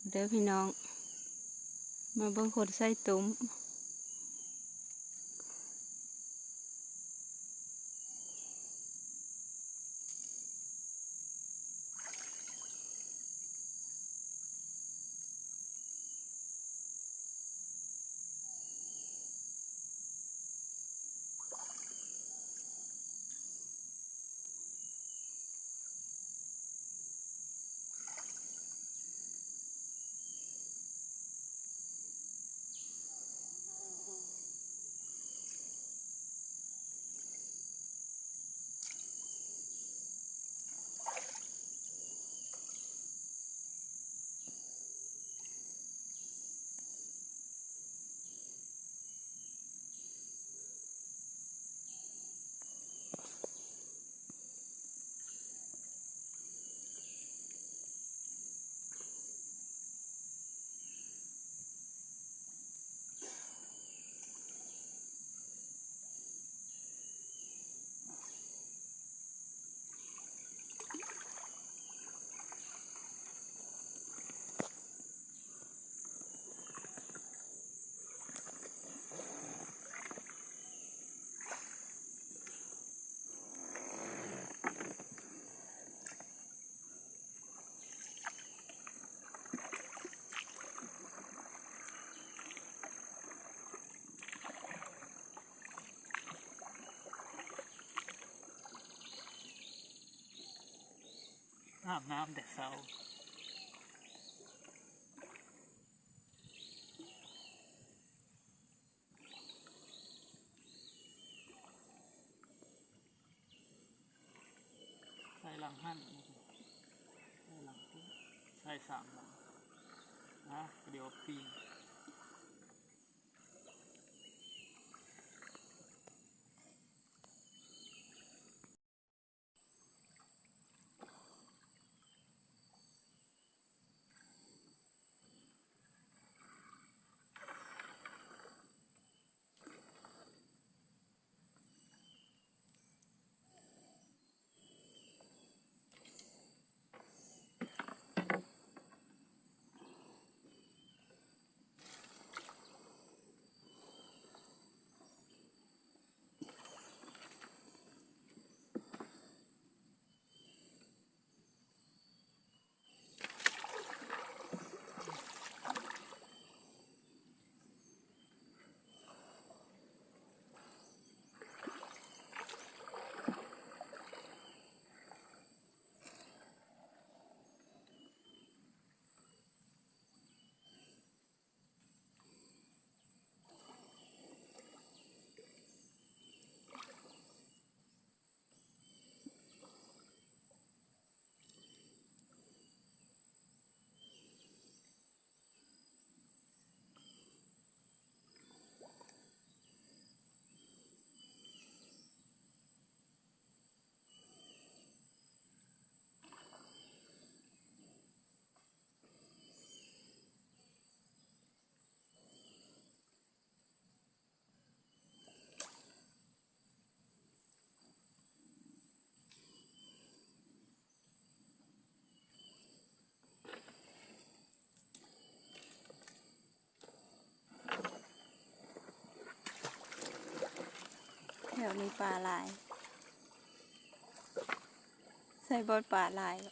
ເດີພີ່ນ້ອງ ມາເບິ່ງຄົນໃສ່ຕຸ້ມ. ອາບນ້ຳແຕ່ເຊົ້າ. ໃສ່ຫຼັງຫັ້ນ ໃສ່ຫຼັງພຸ້ນ ໃສ່ສາມຫຼັງນະ ດຽວປີນ. ແຖວນີ້ປາຫຼາຍ ໃສ່ບ່ອນປາຫຼາຍ. ແ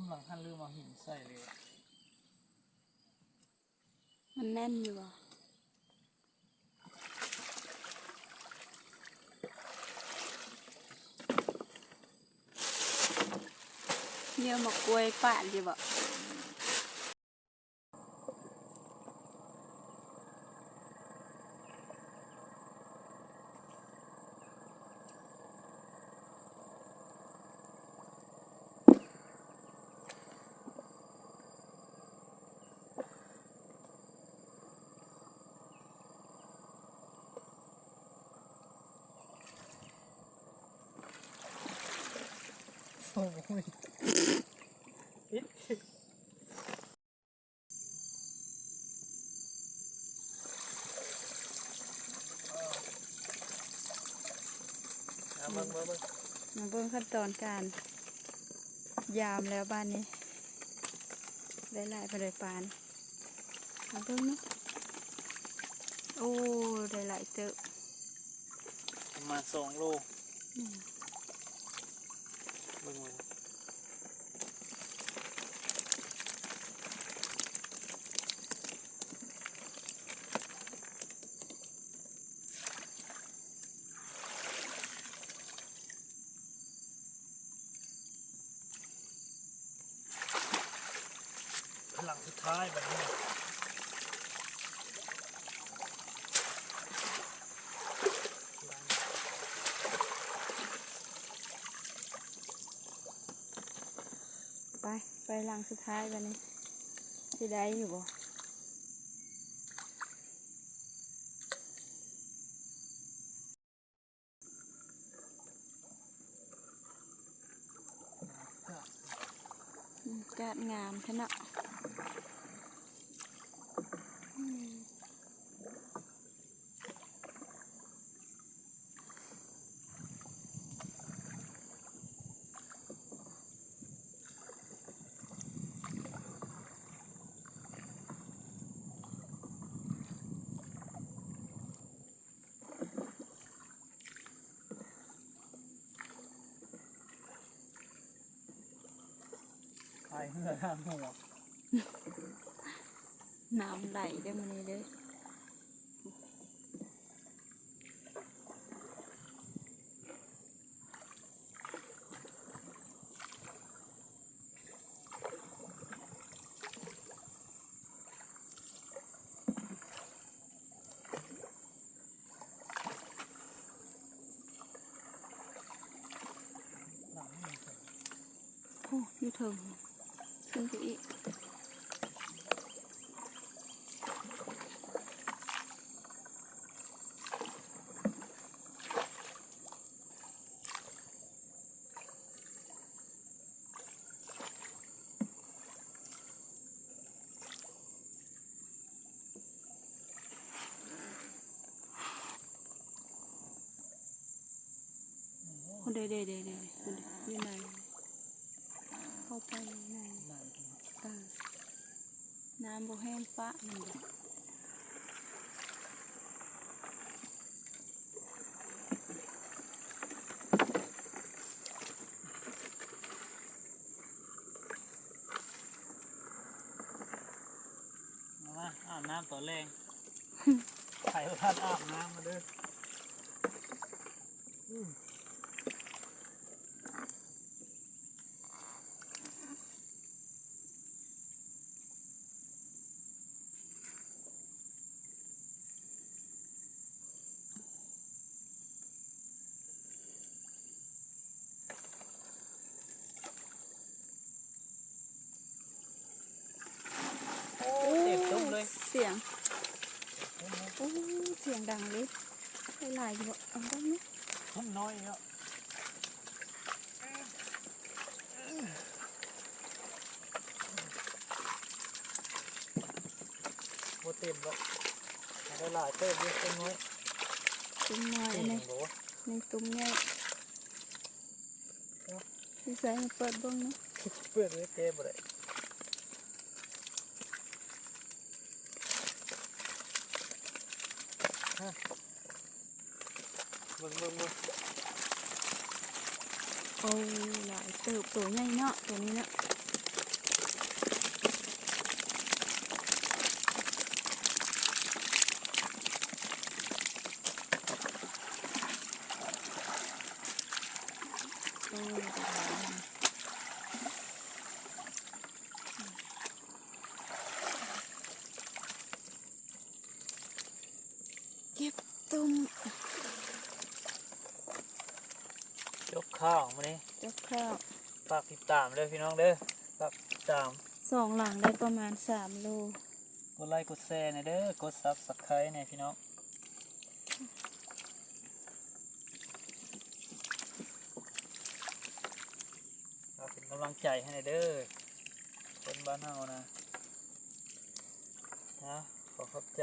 ບາງທ່ານລືມເອົາຫີນໃສ່ເລີຍ. ມັນແໜ້ນຢູ່ບໍ່? ເຫຍື່ອໝາກກ້ວຍປາດຢູ່ບໍ່? ໂອ້ຍ ເອົາເບິ່ງ ເບິ່ງ ເບິ່ງ ມາເບິ່ງຂັ້ນຕອນການຢາມແລ້ວບາດນີ້ ໄດ້ຫຼາຍປານໃດປານ ມາເບິ່ງເນາະ. ໂອ້ ໄດ້ຫຼາຍເຕີບ ປະມານສອງໂລ. ອືມ ເບິ່ງ ເບິ່ງ ຫຼັງສຸດທ້າຍບາດນີ້ ໄປ ໄປຫຼັງສຸດທ້າຍບາດນີ້ ຊິໄດ້ຢູ່ບໍ່? ອາກາດງາມແທ້ເນາະ. ພາຍເຮືອລ້າງຫົວ ນ້ຳໄຫຼເດີ້ມື້ນີ້ເດີ້. ໂອ້ ຢູ່ເທິງ ຂຶ້ນໄປອີກ. ໂອ້ ເດ້ໆໆໆ ຢູ່ໃນ ເຂົ້າໄປໃນ ເອີ ນ້ຳບໍ່ແຫ້ງປະມັນເດ້. ມາ ອາບນ້ຳຕອນແລງ ໃຜບໍ່ທັນອາບນ້ຳມາເດີ້. ອືມ ໂອ້ ເຕັມຕຸ່ມເລີຍ ສຽງ ໂອ້ ສຽງດັງເລີຍ ໄດ້ຫຼາຍຢູ່ບໍ່? ເອົາເບິ່ງນີ້ ມັນນ້ອຍເນາະ. ບໍ່ເຕັມດອກ ໄດ້ຫຼາຍເຕີບຢູ່ ຕຸ່ມນ້ອຍ ຕຸ່ມນ້ອຍ ນີ້ ນີ້ ໂອ້ ນີ້ຕຸ່ມໃຫຍ່ ຢູ່ໃສ? ເປີດເບິ່ງເນາະ ເປີດໄວ້ແກ້ບໍ່ໄດ້. ເບິ່ງ ເບິ່ງ ເບິ່ງ ໂອ້ ຫຼາຍເຕີບ ໂຕໃຫຍ່ເນາະ ໂຕນີ້ເນາະ. ເກັບຕຸ່ມ ຈົກຂ້າວມື້ນີ້ ຈົກຂ້າວ ຝາກຕິດຕາມເດີພີ່ນ້ອງເດີ ຝາກຕິດຕາມ ສອງຫຼັງໄດ້ປະມານສາມໂລ. ກົດໄລກົດແຊແດ່ເດີ ກົດ Subscribe ແດ່ພີ່ນ້ອງ ເອົາເປັນກຳລັງໃຈໃຫ້ແດ່ເດີ ຄົນບ້ານເຮົານະ ນະ ຂໍຂອບໃຈ.